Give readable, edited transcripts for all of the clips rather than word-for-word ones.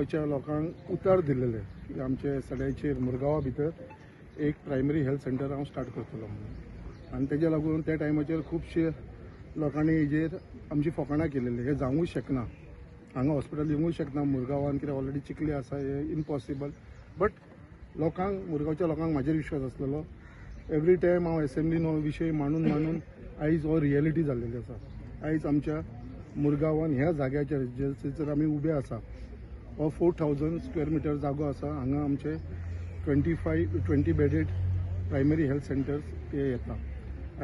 मुरगांवच्या लोकांक उतर दिल्लेलें की आमचे सड्याचेर मुरगांवा भितर एक प्रायमरी हेल्थ सेंटर हांव स्टार्ट करतलो म्हणून. आनी तेज्या लागून त्या टायमाचेर खुबशे लोकांनी हेजेर आमची फकाणां केलेली, हें जावूंक शकना, हांगा हॉस्पिटल येवंकूय शकना मुरगांवान, कित्याक ऑलरेडी चिखली आसा, हें इम्पॉसिबल. बट लोकांक, मुरगांवच्या लोकांक म्हाजेर विश्वास आसलेलो. एवरी टायम हांव एसेंब्लीन हो विशय मांडून मांडून आयज हो रियलिटी जाल्लेली आसा. आयज आमच्या मुरगांवान ह्या जाग्याचेर जर आमी उबे आसा, हो 4000 स्क्वेअर मिटर जागो आसा. हांगा आमचे 25 20 bedded primary health centers ते येता.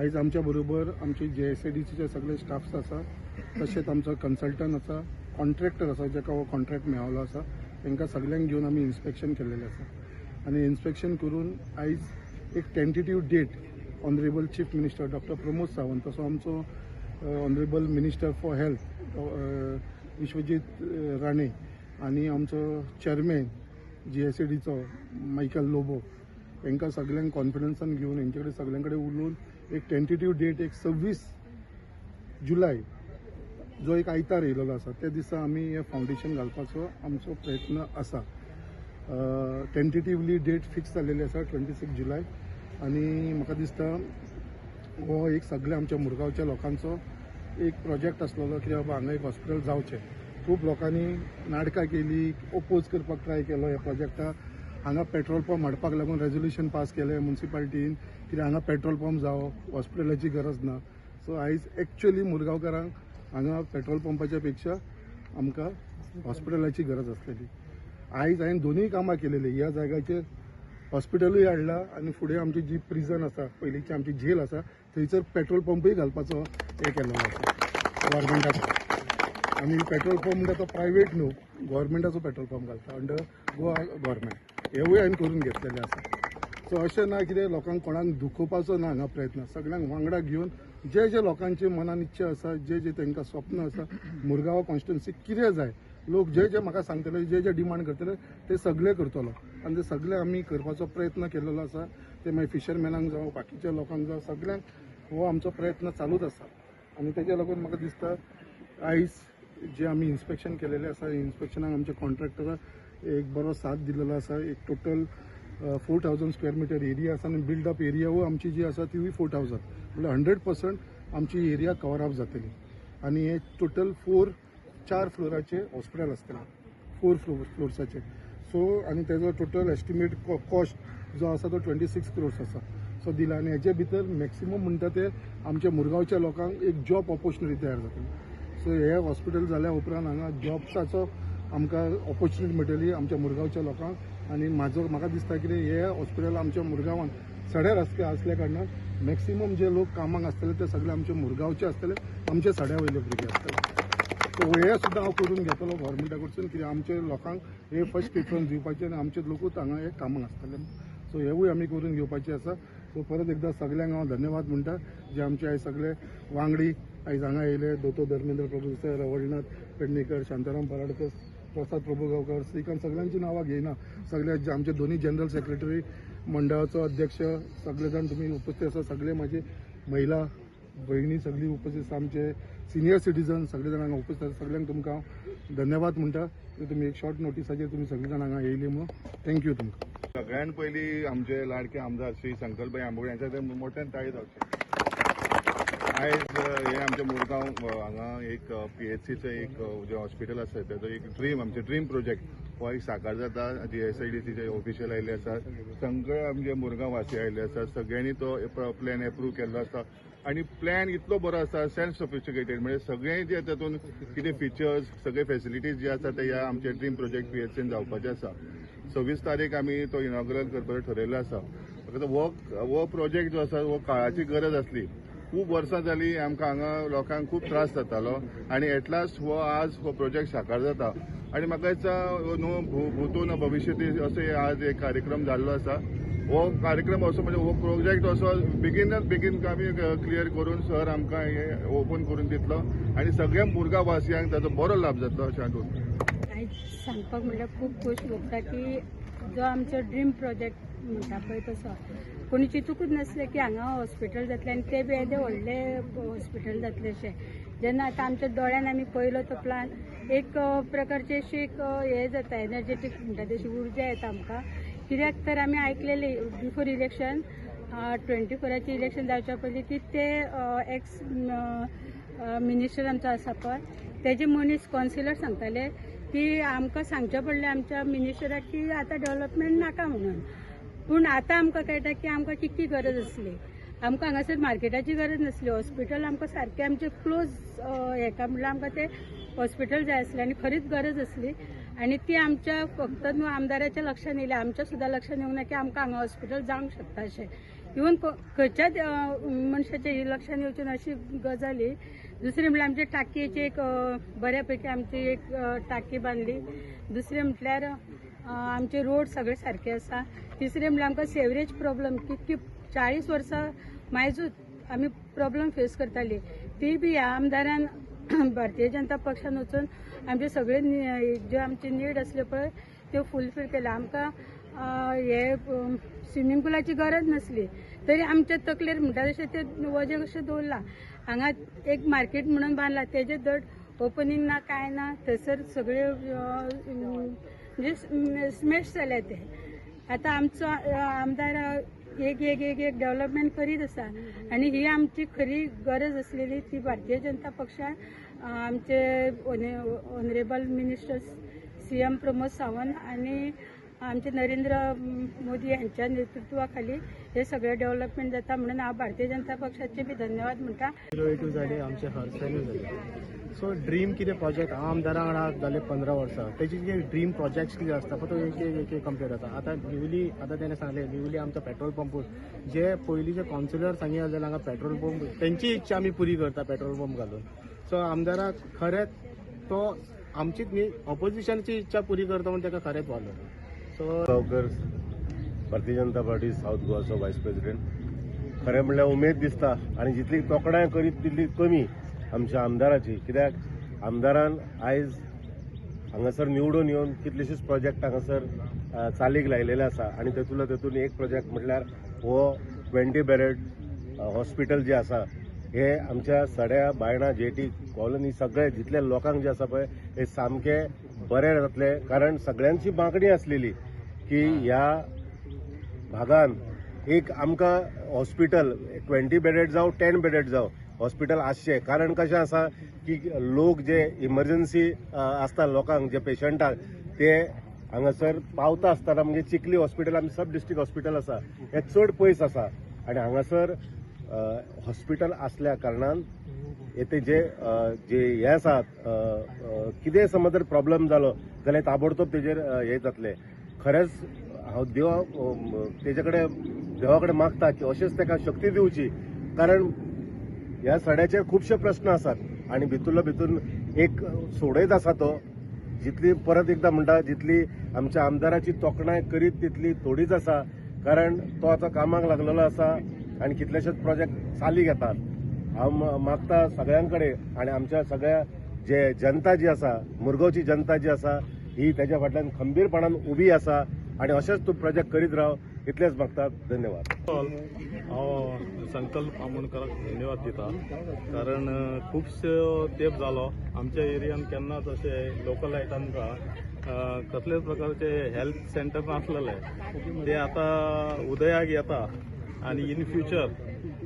आयज आमच्या बरोबर आमचे जीएसआयडीसीचे सगळे स्टाफ्स आसा, तशेंच आमचो कन्सल्टंट आसा, कॉन्ट्रॅक्टर आसा, जाका हो कॉन्ट्रॅक्ट मेळ्ळो आसा. तांकां सगल्यांक घेवन आमी इन्स्पेक्शन केल्लेलें आसा आनी इन्स्पेक्शन करून आयज एक tentative date Honourable Chief Minister Doctor Pramod Sawant, तसो आमचो honourable minister for health Vishwajit Rane आनी आमचो चेअरमॅन जीएसआयडीचो मायकल लोबो, हांकां सगल्यांक कॉन्फिडन्सान घेवन, हेंचे कडेन सगल्यां कडेन उलोवन एक टेंटेटीव डेट, एक 26 जुलय, जो एक आयतार येयलेलो आसा, त्या दिसा आमी हें फावंडेशन घालपाचो आमचो प्रयत्न आसा. टेंटेटिवली डेट फिक्स जाल्लेली आसा 26 जुलय. आनी म्हाका दिसता हो एक सगळ्या आमच्या मुरगांवच्या लोकांचो एक प्रोजेक्ट आसलेलो की बाबा हांगा एक हॉस्पिटल जावचें. खूब लोकांनी नाटकां केली, ओपोज करपाक ट्राय केलो ह्या प्रोजेक्टाक. हांगा पेट्रोल पंप हाडपाक लागून रेजोल्युशन पास केलें मुन्सिपालिटीन, कित्याक हांगा पेट्रोल पंप जावो, हॉस्पिटलाची गरज ना. सो आयज एक्चुअली मुरगांवकारांक हांगा पेट्रोल पंपाच्या पेक्षा आमकां हॉस्पिटलाची गरज आसलेली. आयज हांवें दोनूय कामां केलेली. ह्या जाग्याचेर हॉस्पिटलूय हाडला आनी फुडें आमची जी प्रिजन आसा, पयलींची आमची जेल आसा, थंयसर पेट्रोल पंपूय घालपाचो हें केल्लो आसा गव्हर्मेंटाचो. आनी पेट्रोल पंप म्हणटा तो प्रायवेट न्हू, गव्हर्मेंटाचो पेट्रोल पंप घालता अंडर गोवा गव्हर्मेंट. हेवूय हांवें करून घेतलेलें आसा. सो अशें ना कितें लोकांक कोणाक दुखोवपाचो ना हांगा प्रयत्न. सगळ्यांक वांगडा घेवन जे जे लोकांचे मनान इच्छा आसा, जे जे तांकां स्वप्न आसा, मुरगांव कॉन्स्टिट्युन्सी कितें जाय, लोक जे जे म्हाका सांगतले, जे जे डिमांड करतले, ते सगळे करतलो आनी ते सगळे आमी करपाचो प्रयत्न केलेलो आसा. ते मागीर फिशरमॅनांक जावं, बाकीच्या लोकांक जावं, सगळ्यांक हो आमचो प्रयत्न चालूच आसा. आनी तेज्या लागून म्हाका दिसता आयज जे आमी इन्स्पेक्शन केलेलें आसा, इन्स्पेक्शनाक आमच्या कॉन्ट्रॅक्टराक एक बरो साथ दिलेलो आसा. एक total 4000 square meter area आसा आनी बिल्डअप एरिया आमची जी आसा तिवूय 4000, म्हणल्यार 100% आमची एरिया कवर अप जातली. आनी हे टोटल फोर चार फ्लोराचे हॉस्पिटल आसतलें, फोर फ्लोर्साचे. सो आनी तेजो टोटल एस्टिमेट कॉस्ट जो आसा तो 26 क्रोर्स आसा. सो दिला आनी हेजे भितर मॅक्सिमम म्हणटा ते आमच्या मुरगांवच्या लोकांक एक जॉब ऑपॉर्च्युनिटी तयार जातली. सो हे हॉस्पिटल जाल्या उपरांत हांगा जॉब्साचो आमकां ऑपॉर्च्युनिटी मेळटली आमच्या मुरगांवच्या लोकांक. आनी म्हाजो म्हाका दिसता कितें, हे हॉस्पिटल आमच्या मुरगांवान सड्यार आसल्या कारणान मॅक्सिमम जे लोक कामाक आसतले ते सगळे आमच्या मुरगांवचे आसतले, आमच्या सड्या वयले भुरगे आसतले. सो हे सुद्दां हांव करून घेतलो गव्हर्मेंटा कडसून, कित्याक आमच्या लोकांक हे फर्स्ट प्रिफरन्स दिवपाचें आनी आमचे लोकूच हांगा हे कामाक आसतले. सो हेवूय आमी करून घेवपाचें आसा. सो परत एकदां सगल्यांक हांव धन्यवाद म्हणटा, जे आमचे आयज सगळे वांगडी आयज हांगा येयले. दोतोर धर्मेंद्र प्रभुदेसाय, रवळनाथ पेडणेकर, शांताराम पराडकर, प्रसाद प्रभुगांवकर, श्रीकांत, सगळ्यांची नांवां घेयना. सगळे जे आमचे दोन्ही जनरल सेक्रेटरी, मंडळाचो अध्यक्ष, सगळे जाण तुमी उपस्थित आसा. सगळे माझे महिला भयणी सगळी उपस्थित आसा. आमचे सिनियर सिटीजन सगळे जाण हांगा उपस्थित आसा. सगळ्यांक तुमकां हांव धन्यवाद म्हणटा की तुमी एक शॉर्ट नोटिसाचेर तुमी सगळे जाण हांगा येयली म्हणून. Thank you तुमकां. सगळ्यात पयलीं आमचे लाडके आमदार श्री संकल्पभाई आंबोडे यांच्या ते मोठ्यान टाळी जावची. आयज हे आमच्या मुरगांव हांगा एक पीएचसीचें एक जें हॉस्पिटल आसा, तेजो एक ड्रीम, आमचे ड्रीम प्रोजेक्ट हो एक साकार जाता. जीएसआयडीसीचे ऑफिशियल आयिल्ले आसात, सगळे आमचे मुरगांव वासी आयिल्ले आसात. सगळ्यांनी तो प्लॅन एप्रूव केल्लो आसा आनी प्लॅन इतलो बरो आसा, सेल्फ सोफिस्टिकेटेड, म्हणजे सगळे जे तातूंत कितें फिचर्स, सगळे फेसिलिटीज जे आसा ते ह्या आमचे ड्रीम प्रोजेक्ट पीएचसीन जावपाचे आसा. 26 तारीख आमी तो इनॉग्रल करपाचो ठरयल्लो आसा. फक्त हो हो प्रोजेक्ट जो आसा हो काळाची गरज आसली. खूब वर्सां जाली आमकां हांगा लोकांक खूब त्रास जातालो आनी एटलास्ट हो आज हो प्रोजेक्ट साकार जाता. आनी म्हाका दिसता नो भूतो न भविष्यती असो आज एक कार्यक्रम जाल्लो आसा. हो कार्यक्रम असो, म्हणजे हो प्रोजेक्ट असो बेगीनात बेगीन आमी क्लियर करून सर आमकां हे ओपन करून दितलो आनी सगळ्या मुरगांव वासियांक ताचो बरो लाभ जातलो अशें हांव दवरतां. आयज सांगपाक म्हणल्यार खूब खोस भोगता की जो आमचो ड्रीम प्रोजेक्ट म्हणटा पळय तसो कोणी चिंतूकच नासलें की हांगा हॉस्पिटल जातलें आनी ते बी येदें व्हडलें हॉस्पिटल जातलें अशें. जेन्ना आतां आमच्या दोळ्यान आमी पळयलो तो प्लान एक प्रकारची अशी एक हें जाता, एनर्जेटीक म्हणटा तशी उर्जा येता आमकां. कित्याक तर आमी आयकलेली बिफोर इलेक्शन, 24आचें इलेक्शन जावच्या पयलीं की ते एक्स मिनिस्टर आमचो आसा पळय, तेजे मनीस कौन्सिलर सांगताले की आमकां सांगचें पडलें आमच्या मिनिस्टराक की आतां डेव्हलपमेंट नाका म्हणून. पूण आतां आमकां कळटा की आमकां कितकी गरज आसली. आमकां हांगासर मार्केटाची गरज नासली, हॉस्पिटल आमकां सारकें आमचें क्लोज हेका म्हणल्यार आमकां तें हॉस्पिटल जाय आसलें आनी खरीच गरज आसली. आनी ती आमच्या फक्त न्हू आमदाराच्या लक्षान येयली, आमच्या सुद्दां लक्षान येवंक ना की आमकां हांगा हॉस्पिटल जावंक शकता अशें. इवन खंयच्याच मनशाच्या ही लक्षान येवचें ना अशी गजाल ही. दुसरें म्हणल्यार आमचे टाकयेची एक बऱ्या पैकी आमची एक टाकी बांदली. दुसरें म्हटल्यार आमचे रोड सगळे सारके आसा. तिसरें म्हणल्यार आमकां सेवरेज प्रॉब्लम कितकी 40 वर्सां मायजूच आमी प्रॉब्लम फेस करताली, ती बी ह्या आमदारान भारतीय जनता पक्षान वचून आमचे सगळे ज्यो आमचे नीड आसल्यो पळय त्यो फुलफील केल्या. आमकां हे स्विमींग पुलाची गरज नासली तरी आमच्या तकलेर म्हणटा तशें तें वजें कशें दवरलां. हांगा एक मार्केट म्हणून बांदलां, तेजें धड ओपनींग ना कांय ना, थंयसर सगळे म्हणजे स्मॅश जाल्या ते. आतां आमचो आमदार एक एक एक एक डेव्हलपमेंट करीत आसा आनी ही आमची खरी गरज आसलेली ती भारतीय जनता पक्षान आमचे honourable minister CM Pramod Sawant आनी आमचे नरेंद्र मोदी हांच्या नेतृत्वा खाली हे सगळे डेव्हलपमेंट जाता म्हणून हांव भारतीय जनता पक्षाचे बी धन्यवाद म्हणटा. 082 जाले आमचे हर्सनूय जाले. सो ड्रीम कितें प्रोजेक्ट, हांव आमदारा वांगडा जाले 15 वर्सां, तेजे जे ड्रीम प्रोजेक्ट्स कितें आसता पळय तो एक एक एक एक कंप्लीट जाता. आतां न्यूली आतां तेणें सांगलें न्यूली आमचो पेट्रोल पंपूच जे पयलींचे कावन्सिलर सांगी जाल्यार हांगा पेट्रोल पंप तेंची इच्छा आमी पुरी करता पेट्रोल पंप घालून. सो आमदाराक खरेंच तो आमचीच न्ही ऑपोजिशनची इच्छा पुरी करता म्हणून ताका खरेंच वालोर. So Gaonkar, Bharatiya Janata party south गोवाचो voice president. खरें म्हणल्यार उमेद दिसता आनी जितली तोखणाय करीत तितली कमी आमच्या आमदाराची, कित्याक आमदारान आयज हांगासर निवडून येवन कितलेशेच प्रोजेक्ट हांगासर चालीक लायलेले आसा आनी तेतूंतलो तेतून एक प्रोजेक्ट म्हटल्यार हो 20 बेडेड हॉस्पिटल जे आसा हे आमच्या सड्या बायणा जेटी कॉलनी सगळे जितले लोकांक जे आसा पळय हे सामके बरे जातले, कारण सगळ्यांची मागणी आसलेली की ह्या भागान एक आमकां हॉस्पिटल 20 बेडेड जावं 10 बेडेड जावं हॉस्पिटल आसचें. कारण कशें आसा की लोक जे इमर्जन्सी आसता लोकांक जे पेशंटाक ते हांगासर पावता आसतना म्हणजे चिखली हॉस्पिटल आमी सब डिस्ट्रिक्ट हॉस्पिटल आसा हें चड पयस आसा आनी हांगासर हॉस्पिटल आसल्या कारणान येते जे जे हे आसा कितें समज जर प्रॉब्लम जालो जाल्यार ताबडतोब तेजेर हे जातलें. खरेंच हांव देवा तेजे कडेन देवा कडेन मागता की अशेंच ताका शक्ती दिवची, कारण ह्या सड्याचेर खुबशे प्रस्न आसात आनी भितूरलो भितून एक सोडयत आसा तो. जितली परत एकदां म्हणटा जितली आमच्या आमदाराची तोखणाय करीत तितली थोडीच आसा, कारण तो आतां कामाक लागलेलो आसा आनी कितलेशेच प्रोजेक्ट चालीक येतात. हांव मागता सगळ्यां कडेन आनी आमच्या सगळ्या जे जनता जी आसा मुरगांवची जनता जी आसा ही तेज्या फाटल्यान खंबीरपणान उबी आसा आनी अशेंच तूं प्रोजेक्ट करीत राव इतलेंच मागता. धन्यवाद. हांव संकल्प आमोणकराक धन्यवाद दिता, कारण खुबसो तेंप जालो आमच्या एरियान केन्नाच अशें लोकलायटांकां कसलेच प्रकारचे हेल्थ सेंटर नासलेले, ते आतां उदयाक येता आनी इन फ्युचर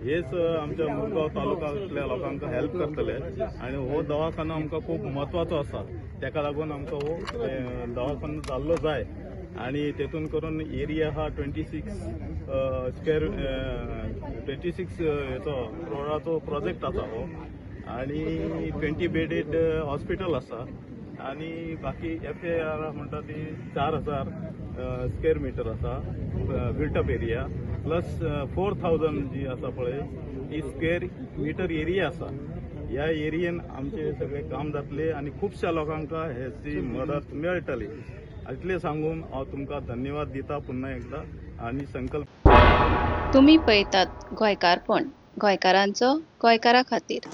हेच आमच्या मुरगांव तालुक्यांतल्या लोकांक हेल्प करतले आनी हो दवाखानो आमकां खूब म्हत्वाचो आसा, तेका लागून आमकां हो दवाखानो जाल्लो जाय. आनी तेतून करून एरिया हा 26 स्क्वेअर 26 हेचो क्रोडाचो प्रोजेक्ट आसा हो आनी 20 बेडेड हॉस्पिटल आसा आनी बाकी FAR म्हणटा ती 4000 स्क्वेअर मिटर आसा बिल्टअप एरिया, प्लस 4000 जी आसा पळय ती स्क्वेअर मिटर एरिया आसा. ह्या एरियेन आमचे सगळे काम जातले आनी खुबश्या लोकांक हेची मदत मेळटली इतलें सांगून हांव तुमकां धन्यवाद दिता पुन्हा एकदा आनी संकल्प. तुमी पळयतात गोंयकारपण, गोंयकारांचो गोंयकारा खातीर.